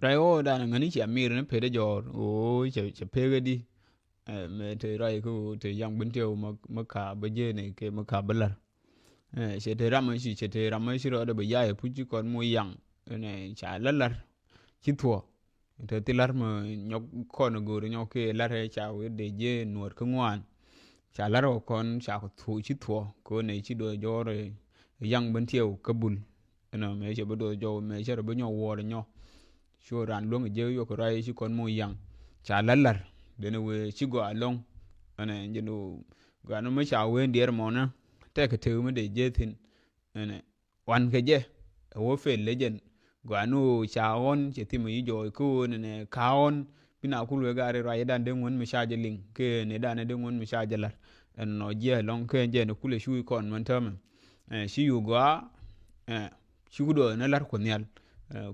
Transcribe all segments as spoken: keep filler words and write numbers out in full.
Ruac ɣɔɔ dan ŋäni cia mir ni pet jɔɔr ɣöö cɛ pek ɛ di. Mɛ te ruac kä ɣöö te yaŋ bin tiɛw mä ka bä jee ni kɛ mä ka bä lar. Cɛ te ram ci cɛ te ram ci rɔɔdɛ bä ya̱ ɛ puc ci kɔn mu yaŋ. Ɛnɛ ca la lar ci thuɔ. Te thi lar mä nyɔk kɔn go̱o̱r nyɔk kɛ lar ɛ ca wee dee jee nuɔɔt kä ŋuan. Ca lar ɔ kɔn ca thuɔ ci thuɔ kɛ ɣöö nɛ ci dɔɔ jɔɔr ɛ yaŋ bin tiɛw kä bul. Ɛnɔ mɛ cɛ bi dɔɔ jɔw mɛ cɛ rɔ bi nyɔ wɔɔr nyɔ. Cu ran luäŋ jɛ yɔk ruac ci kɔn mu yaŋ. Ca la lar denɛ wee ci gɔaa lɔŋ. Ɛnɛ jɛ ni gɔaa ni mi ca wee diɛɛr mɔnɛ tɛk tek mi dee jɛ thin. Ɛnɛ wan kɛ jɛ ɛ wä fel lɛ jɛn. Gɔaa ni ɣöö ca ɣɔn cɛ thim yi jɔɔc kä ɣöö nɛnɛ ka ɣɔn bi na kul wee gaari ruac dan dee ŋuän mi ca jɛ liŋ kɛ ni dan dee ŋuän mi ca jɛ lar. Ɛn nɔ jiɛ lɔŋ kɛ jɛ ni kulɛ cu kɔn mɛn täämɛ. Ci yu gɔaa ci ku dɔɔth ni lar ku nhial.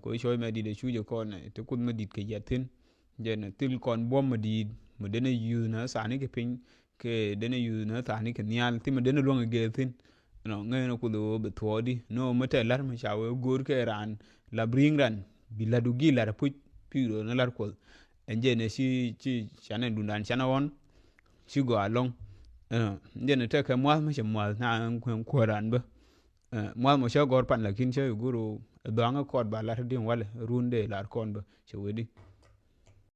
Ko cɔc mɛ dit cu jɛ kɔn ti kuth mɛ dit kɛ yɛ thin. Jɛ ni thil kɔn buɔm mɛ dit mɛ denɛ yuth ni thani kɛ piny kɛ denɛ yuth ni thani kɛ nhial thimɛ denɛ luäŋ kɛ gɛɛ thin. Nɔ ŋäcnɛ kuoth ɣöö bi thuɔɔdi ni ɣöö mi tɛ la̱r mi ca wee go̱o̱r kɛ raan la bi ri̱i̱ŋ ran bi la̱t wä gi̱i̱ la̱r apuc pi̱i̱ röör ni la̱r kuoth. Ɛn jɛn ɛ ci ci canɛ dundan canɛ ɣɔn ci gɔaa lɔŋ. Ɛn jɛn ɛ tekɛ mua̱th mi cɛ mua̱th na kuäär raan bä. Mua̱th mɔ cä gɔ̱r pan lakin cä i̱ go̱r ɣöö ɛ dhɔaŋä kɔɔt ba la̱r di̱n walɛ run dee la̱r kɔn bä cɛ wee di.